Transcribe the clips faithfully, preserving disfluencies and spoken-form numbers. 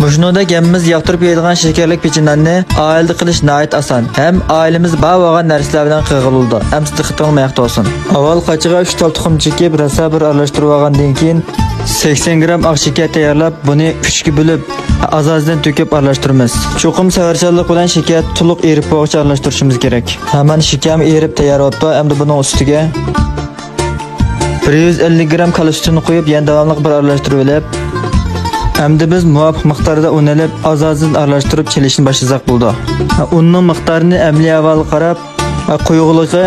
مۇشۇنىڭدەك ھەممىمىز ياقتۇرۇپ يەيدىغان شېكەرلىك پېچىنەرنى ئائىلىدە قىلىش ناھايىتى ئاسان ھەم ئائىلىمىز بار بولغان نەرسىلەر بىلەن قىلغىلى بولىدۇ. ئەمسە دىققىتىڭلار ماياقتا بولسۇن. ئاۋۋال قاچىغا ئۈچ تال تۇخۇم چېكىپ، راسا بىر ئارىلاشتۇرۇپ ئالغاندىن كېيىن، سەكسەن گرام ئاق شېكەر تەييارلاپ، بۇنى ئۈچكە بۆلۈپ، ئاز-ئازدىن تۆكۈپ ئارىلاشتۇرىمىز. چوقۇم سەۋرچانلىق بىلەن شېكەر تولۇق ئېرىپ بولغۇچە ئارىلاشتۇرۇشىمىز كېرەك. ھە، مانا شېكەرمۇ ئېرىپ تەييار بوپتۇ. ئەمدى بۇنىڭ ئۈستىگە بىر يۈز ئەللىك گرام كالا سۈتىنى قۇيۇپ، يەنە داۋاملىق بىر ئارىلاشتۇرۇۋېلىپ، ئەمدى بىز مۇۋاپىق مىقداردا ئۇن ئېلىپ، ئاز-ئازدىن ئارىلاشتۇرۇپ چېلىشنى باشلىساق بولىدۇ. ئۇننىڭ مىقدارىنى ئەمەلىي ئەھۋالىغا قاراپ، قويۇقلۇقى،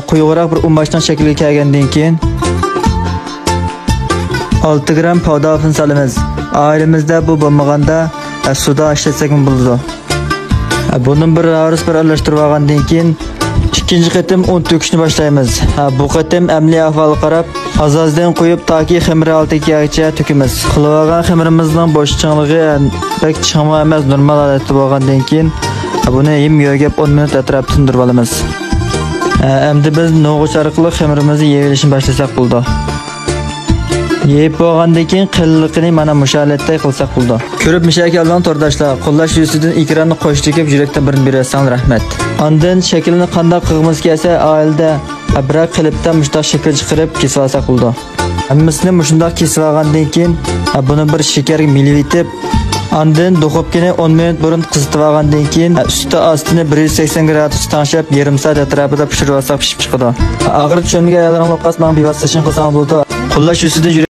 قويۇقراق بىر ئۇماچنىڭ شەكلىگە كەلگەندىن كېيىن، ئالتە گرام پاۋداۋفىن سالىمىز. ئائىلىمىزدە بۇ بولمىغاندا، سۇدا ئىشلەتسەكمۇ بولىدۇ. بۇنى بىر راۋۇرۇس بىر ئارىلاشتۇرۇپ ئالغاندىن كېيىن، ئىككىنچى قېتىم ئۇن تۆكۈشنى باشلايمىز. بۇ قېتىم ئەمەلىي ئەھۋالغا قاراپ، ئاز-ئازدىن قۇيۇپ، تاكى خېمىر ھالىتىگە كەلگۈچە تۆكىمىز. قىلىۋالغان خېمىرىمىزنىڭ بوشچىڭلىقى بەك چىڭمۇ ئەمەس، نورمال ھالەتتە بولغاندىن كېيىن، بۇنى ھىم يۆگەپ ئون مىنۇت ئەتراپىدا تىندۇرۇپ ئالىمىز. ئەمدى بىز نوغۇچ ئارقىلىق خېمىرىمىزنى يېيىۋېلىشنى باشلىساق بولىدۇ. يېيىپ بولغاندىن كېيىن قېلىنلىقىنى مانا مۇشۇ ھالەتتە قىلساق بولىدۇ. كۆرۈپ مۇشۇ يەرگە كەلدىڭ تورداشلار، قوللاش يۈزىسىدىن ئېكراننى قوش چېكىپ يۈرەكتىن بىرنى بېرىۋەتسەڭلار رەھمەت. ئاندىن شەكلىنى قانداق قىلغۇمىز كەلسە ئائىلىدە بىرەر قېلىپتا مۇشۇنداق شەكىل چىقىرىپ كېسىۋالساق بولىدۇ. ھەممىسىنى مۇشۇنداق كېسىۋالغاندىن كېيىن، بۇنى بىر شېكەرگە مىلىۋېتىپ، ئاندىن دۇخوپكىنى ئون مىنۇت بۇرۇن قىزىتىۋالغاندىن كېيىن، ئۈستى ئاستىنى بىر يۈز سەكسەن گرادۇستا تەڭشەپ، يېرىم سائەت ئەتراپىدا پىشۇرۇۋالساق پىشىپ چىقىدۇ. ئاخىرىدا چۈشەنمىگەن ئاياللىرىڭ بولۇپ قالسا، ماڭا بىۋاسىتە چىڭ قىلساڭ بولىدۇ. قوللاش يۈزىسىدىن